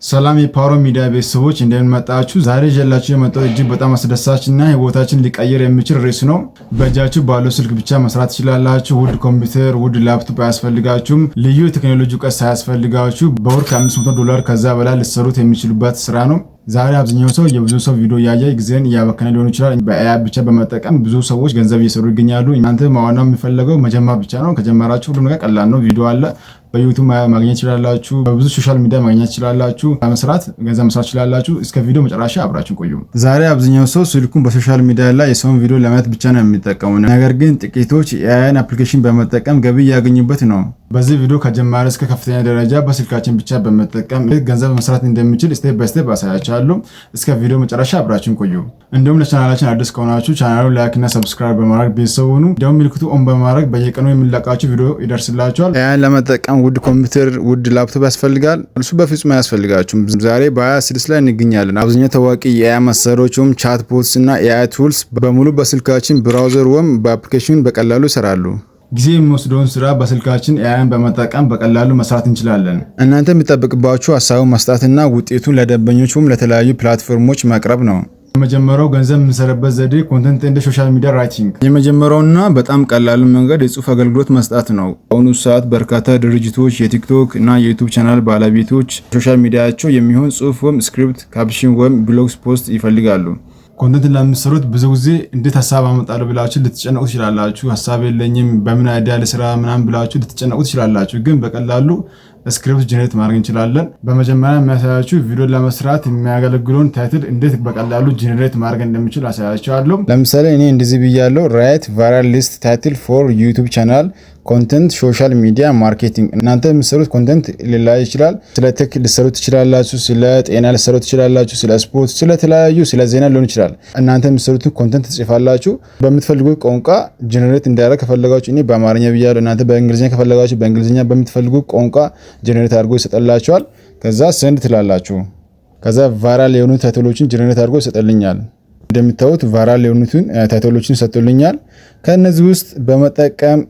ሰላም የፓሮ ሚዲያ ቤተሰቦች፣ እንደምን መጣችሁ? ዛሬ ይዤላችሁ የመጣሁት እጅግ በጣም አስደሳች እና ህይወታችን ሊቀይር የሚችል ርዕስ ነው። በእጃችሁ ባለው ስልክ ብቻ መስራት ትችላላችሁ። ውድ ኮምፒውተር፣ ውድ ላፕቶፕ አያስፈልጋችሁም። ልዩ የቴክኖሎጂ እውቀት ሳያስፈልጋችሁ በወር ከ500 ዶላር ከዛ በላይ ልትሰሩት የሚችሉበት ስራ ነው። ዛሬ አብዛኛው ሰው የብዙ ሰው ቪዲዮ እያየ ጊዜን እያባከነ ሊሆን ይችላል። በ AI ብቻ በመጠቀም ብዙ ሰዎች ገንዘብ እየሰሩ ይገኛሉ። እናንተ ዋናው የሚፈለገው መጀመር ብቻ ነው። ከጀመራችሁ ሁሉም ነገር ቀላል ነው። ቪዲዮ አለ፣ በ YouTube ማግኘት ይችላላችሁ። በብዙ social media ማግኘት ይችላላችሁ። መስራት ገንዘብ መስራት ይችላላችሁ። እስከ ቪዲዮ መጨረሻ አብራችሁ ቆዩ። ዛሬ አብዛኛው ሰው ስልኩን በ social media ላይ የሰውን ቪዲዮ ለማየት ብቻ ነው የሚጠቀሙ። ነገር ግን ጥቂቶች የ AI ን application በመጠቀም ገቢ እያገኙበት ነው። በዚህ ቪዲዮ ከጀማሪ እስከ ከፍተኛ ደረጃ በስልካችን ብቻ በመጠቀም ገንዘብ መስራት እንደሚችል step by step አሳያችኋለሁ። እስከ ቪዲዮ መጨረሻ አብራችሁን ቆዩ። እንዲሁም ለቻናላችን አዲስ ከሆናችሁ ቻናሉን like እና subscribe በማድረግ ቤተሰብ ሁኑ። እንዲሁም ምልክቱ on በማድረግ በየቀኑ የሚለቃችሁ ቪዲዮ ይደርስላችኋል። AI ን ለመጠቀም ውድ ኮምፒውተር፣ ውድ ላፕቶፕ ያስፈልጋል? እሱ በፍጹም አያስፈልጋችሁም። ዛሬ በ26 ላይ እንገኛለን። አብዛኛው ታዋቂ የ AI መሳሪያዎች ወይም chatbots እና AI tools በሙሉ በስልካችን browser ወይም በ application በቀላሉ ይሰራሉ። ጊዜ የሚወስደውን ስራ በስልካችን AI ን በመጠቀም በቀላሉ መስራት እንችላለን። እናንተ የሚጠበቅባችሁ ሀሳቡን መስጠትና ውጤቱን ለደንበኞች ወይም ለተለያዩ platform ኦች ማቅረብ ነው። የመጀመሪያው ገንዘብ የምንሰራበት ዘዴ content and social media writing። የመጀመሪያውና በጣም ቀላሉ መንገድ የጽሁፍ አገልግሎት መስጠት ነው። በአሁኑ ሰዓት በርካታ ድርጅቶች፣ የ TikTok እና የ YouTube channel ባለቤቶች social media ቸው የሚሆን ጽሁፍ ወይም script፣ caption ወይም blog post ይፈልጋሉ። Content ለምትሰሩት ብዙ ጊዜ እንዴት ሀሳብ አመጣለሁ ብላችሁ ልትጨነቁ ትችላላችሁ። ሀሳብ የለኝም፣ በምን idea ልስራ ምናምን ብላችሁ ልትጨነቁ ትችላላችሁ። ግን በቀላሉ script generate ማድረግ እንችላለን። በመጀመሪያ የሚያሳያችሁ ቪዲዮ ለመስራት የሚያገለግለውን title እንዴት በቀላሉ generate ማድረግ እንደሚችል አሳያችኋለሁ። ለምሳሌ እኔ እንደዚህ ብያለሁ፣ "Write viral list title for YouTube channel content social media marketing"። እናንተ የምትሰሩት content ሊለያይ ይችላል። ስለ tech ልትሰሩ ትችላላችሁ፣ ስለ ጤና ልትሰሩ ትችላላችሁ፣ ስለ ስፖርት፣ ስለተለያዩ ስለ ዜና ሊሆን ይችላል። እናንተ የምትሰሩትን content ትጽፋላችሁ። በምትፈልጉት ቋንቋ generate እንዲያደርግ ከፈለጋችሁ እኔ በአማርኛ ብያለሁ። እናንተ በእንግሊዝኛ ከፈለጋችሁ በእንግሊዝኛ፣ በምትፈልጉት ቋንቋ generate አድርጎ ይሰጥላችኋል። ከዛ send ትላላችሁ። ከዛ viral የሆኑ title ኦችን generate አድርጎ ይሰጥልኛል። እንደምታዩት viral የሆኑትን title ኦችን ሰጥቶልኛል። ከእነዚህ ውስጥ በመጠቀም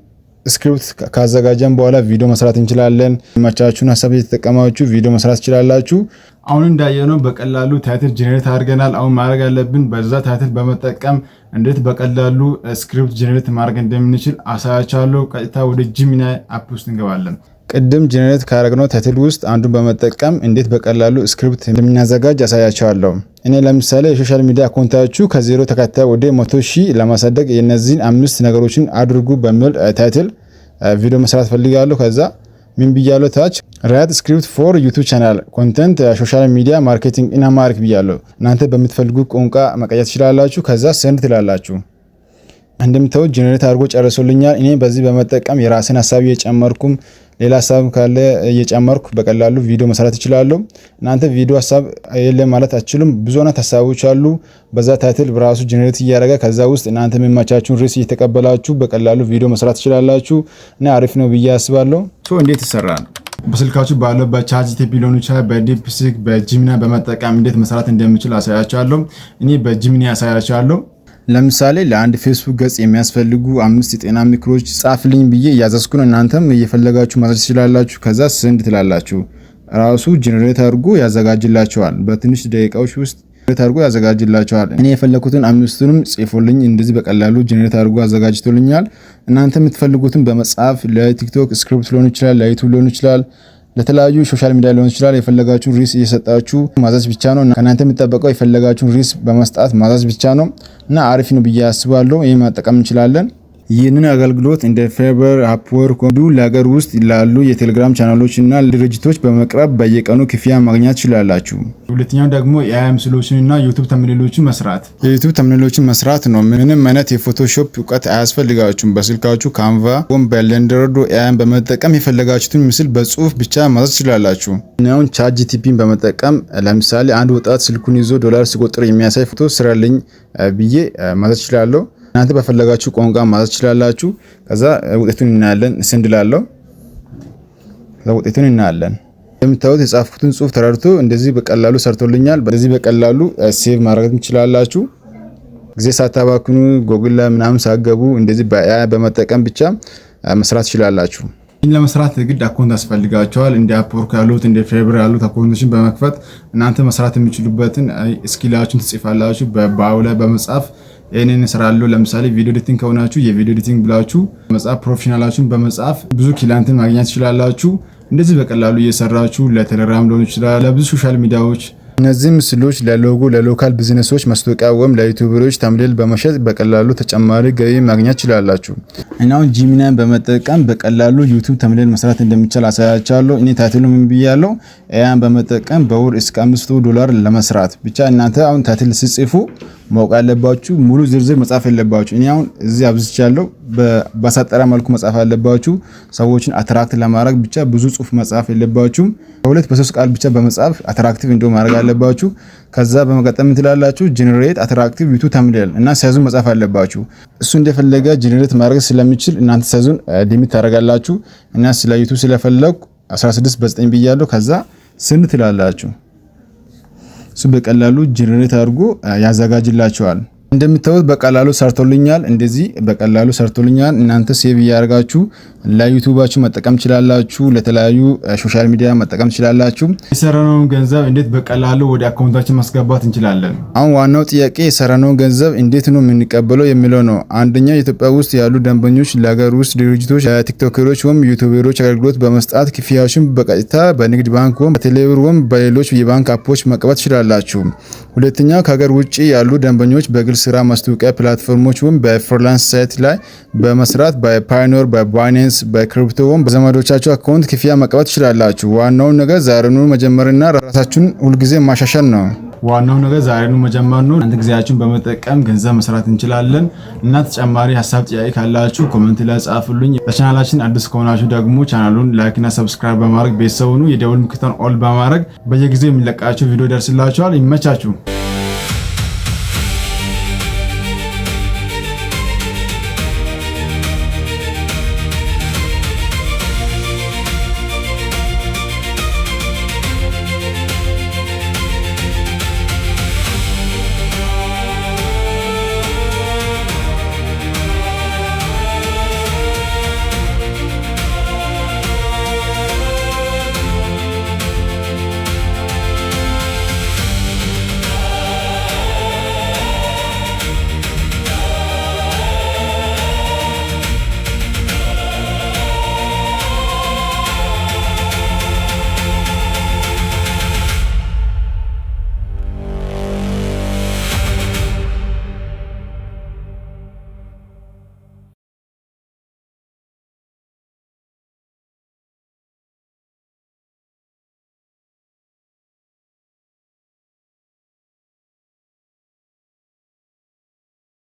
script ካዘጋጀን በኋላ ቪዲዮ መስራት እንችላለን። የሚመቻችሁን ሀሳብ እየተጠቀማችሁ ቪዲዮ መስራት ትችላላችሁ። አሁን እንዳየነው በቀላሉ title generate አድርገናል። አሁን ማድረግ ያለብን በዛ title በመጠቀም እንዴት በቀላሉ script generate ማድረግ እንደምንችል አሳያችኋለሁ። ቀጥታ ወደ Gemini app ውስጥ እንገባለን። ቅድም generate ካደረግነው title ውስጥ አንዱን በመጠቀም እንዴት በቀላሉ script እንደምናዘጋጅ አሳያችኋለሁ። እኔ ለምሳሌ የ social media account ኣችሁ ከ0 ተከታይ ወደ 100,000 ለማሳደግ የነዚህን አምስት ነገሮችን አድርጉ በሚል title ቪዲዮ መስራት ፈልጋለሁ። ከዛ ምን ብያለሁ? ታች "Write script for YouTube channel content social media marketing in Amharic" ብያለሁ። እናንተ በምትፈልጉ ቋንቋ መቀየር ትችላላችሁ። ከዛ send ትላላችሁ። እንደምታዩት generate አድርጎ ጨርሶልኛል። እኔ በዚህ በመጠቀም የራሴን ሀሳብ እየጨመርኩም ሌላ ሀሳብ ካለ እየጨመርኩ በቀላሉ ቪዲዮ መስራት እችላለሁ። እናንተ ቪዲዮ ሀሳብ የለም ማለት አትችሉም። ብዙ አይነት ሀሳቦች አሉ። በዛ title በራሱ generate እያደረገ ከዛ ውስጥ እናንተ የሚመቻችሁን ርዕስ እየተቀበላችሁ በቀላሉ ቪዲዮ መስራት ትችላላችሁ እና አሪፍ ነው ብዬ አስባለሁ። So እንዴት ይሰራል? በስልካችሁ ባለው በ ChatGPT ሊሆን ይችላል፣ በ DeepSeek፣ በ Gemini በመጠቀም እንዴት መስራት እንደሚችል አሳያችኋለሁ። እኔ በ Gemini አሳያችኋለሁ። ለምሳሌ ለአንድ ፌስቡክ ገጽ የሚያስፈልጉ አምስት የጤና ምክሮች ጻፍልኝ ብዬ እያዘዝኩ ነው። እናንተም እየፈለጋችሁ ማዘዝ ትችላላችሁ። ከዛ send ትላላችሁ። ራሱ generate አድርጎ ያዘጋጅላችኋል። በትንሽ ደቂቃዎች ውስጥ generate አድርጎ ያዘጋጅላችኋል። እኔ የፈለኩትን አምስቱንም ጽፎልኝ እንደዚህ በቀላሉ generate አድርጎ አዘጋጅቶልኛል። እናንተ የምትፈልጉትን በመጻፍ ለ TikTok script ሊሆን ይችላል፣ ለ YouTube ሊሆን ይችላል፣ ለተለያዩ social media ሊሆን ይችላል። የፈለጋችሁን ርዕስ እየሰጣችሁ ማዘዝ ብቻ ነው። ከእናንተ የሚጠበቀው የፈለጋችሁን ርዕስ በመስጠት ማዘዝ ብቻ ነው እና አሪፍ ነው ብዬ አስባለሁ። ይህ መጠቀም እንችላለን። ይህንን አገልግሎት እንደ Fiverr፣ Upwork ለሀገር ውስጥ ላሉ የቴሌግራም ቻናሎች እና ድርጅቶች በመቅረብ በየቀኑ ክፍያ ማግኘት ትችላላችሁ። ሁለተኛው ደግሞ የ AI ምስሎችን እና YouTube thumbnail ኦችን መስራት። የ YouTube thumbnail ኦችን መስራት ነው። ምንም አይነት የ Photoshop እውቀት አያስፈልጋችሁም። በስልካችሁ Canva ወይም በ Leonardo AI ን በመጠቀም የፈለጋችሁትን ምስል በጽሁፍ ብቻ ማዘዝ ትችላላችሁ። አሁን ChatGPT ን በመጠቀም ለምሳሌ አንድ ወጣት ስልኩን ይዞ ዶላር ሲቆጥር የሚያሳይ ፎቶ ስራልኝ ብዬ ማዘዝ እችላለሁ። እናንተ በፈለጋችሁ ቋንቋ ማዘዝ ትችላላችሁ። ከዛ ውጤቱን እናያለን። Send እላለሁ። ከዛ ውጤቱን እናያለን። እንደምታዩት የጻፍኩትን ጽሁፍ ተረድቶ እንደዚህ በቀላሉ ሰርቶልኛል። በዚህ በቀላሉ save ማድረግ ትችላላችሁ። ጊዜ ሳታባክኑ፣ ጎግል ላይ ምናምን ሳትገቡ እንደዚህ በ AI በመጠቀም ብቻ መስራት ትችላላችሁ። ይህን ለመስራት የግድ account ያስፈልጋችኋል። እንደ Upwork ያሉት፣ እንደ Fiverr ያሉት account ኦችን በመክፈት እናንተ መስራት የሚችሉበትን skill ኣችሁን ትጽፋላችሁ። በ bio ላይ በመጻፍ ይህንን እሰራለሁ። ለምሳሌ video editing ከሆናችሁ የ video editing ብላችሁ መጻፍ፣ professional ኣችሁን በመጻፍ ብዙ client ን ማግኘት ትችላላችሁ። እንደዚህ በቀላሉ እየሰራችሁ ለቴሌግራም ሊሆን ይችላል፣ ለብዙ social media ዎች እነዚህ ምስሎች ለ logo፣ ለ local business ኦች ማስታወቂያ ወይም ለ YouTuber ኦች thumbnail በመሸጥ በቀላሉ ተጨማሪ ገቢ ማግኘት ትችላላችሁ። እና አሁን Gemini ን በመጠቀም በቀላሉ YouTube thumbnail መስራት እንደሚቻል አሳያችኋለሁ። እኔ title ኡ ምን ብያለሁ? AI ን በመጠቀም በወር እስከ 500 ዶላር ለመስራት። ብቻ እናንተ አሁን title ስትጽፉ ማወቅ ያለባችሁ ሙሉ ዝርዝር መጻፍ የለባችሁ። እኔ አሁን እዚህ አብዝቻለሁ። ባሳጠረ መልኩ መጻፍ አለባችሁ። ሰዎችን attract ለማድረግ ብቻ ብዙ ጽሁፍ መጻፍ የለባችሁም። በሁለት በሶስት ቃል ብቻ በመጻፍ attractive እንዲሆን ማድረግ አለባችሁ። ከዛ በመቀጠል ምን ትላላችሁ? Generate attractive YouTube thumbnail እና size ኡን መጻፍ አለባችሁ። እሱ እንደፈለገ generate ማድረግ ስለሚችል እናንተ size ኡን limit ታደርጋላችሁ። እና ስለ YouTube ስለፈለኩ 16 በ9 ብያለሁ። ከዛ send ትላላችሁ። እሱ በቀላሉ generate አድርጎ ያዘጋጅላችኋል። እንደምታዩት በቀላሉ ሰርቶልኛል። እንደዚህ በቀላሉ ሰርቶልኛል። እናንተ save እያደረጋችሁ ለ YouTube ኣችሁ መጠቀም ትችላላችሁ። ለተለያዩ social media መጠቀም ትችላላችሁ። የሰራነውን ገንዘብ እንዴት በቀላሉ ወደ account ኣችን ማስገባት እንችላለን? አሁን ዋናው ጥያቄ የሰራነውን ገንዘብ እንዴት ነው የምንቀበለው የሚለው ነው። አንደኛ፣ ኢትዮጵያ ውስጥ ያሉ ደንበኞች ለሀገር ውስጥ ድርጅቶች፣ ለቲክቶከሮች ወይም YouTuber ኦች አገልግሎት በመስጠት ክፍያዎችን በቀጥታ በንግድ ባንክ ወይም በቴሌብር ወይም በሌሎች የባንክ app ኦች መቀበል ትችላላችሁ። ሁለተኛው፣ ከሀገር ውጭ ያሉ ደንበኞች በግል ስራ ማስታወቂያ platform ኦች ወይም በ freelance site ላይ በመስራት በ Payoneer፣ በ Binance፣ በ crypto ወይም በዘመዶቻችሁ account ክፍያ መቀበል ትችላላችሁ። ዋናው ነገር ዛሬውኑ መጀመርና ራሳችሁን ሁልጊዜ ማሻሻል ነው። ዋናው ነገር ዛሬውኑ መጀመር ነው። አንድ ጊዜያችሁን በመጠቀም ገንዘብ መስራት እንችላለን። እና ተጨማሪ ሀሳብ፣ ጥያቄ ካላችሁ comment ላይ ጻፉልኝ። ለቻናላችን አዲስ ከሆናችሁ ደግሞ ቻናሉን like እና subscribe በማድረግ ቤተሰብ ሁኑ። የደወል ምልክቱን all በማድረግ በየጊዜው የሚለቃቸው ቪዲዮ ይደርስላችኋል። ይመቻችሁ።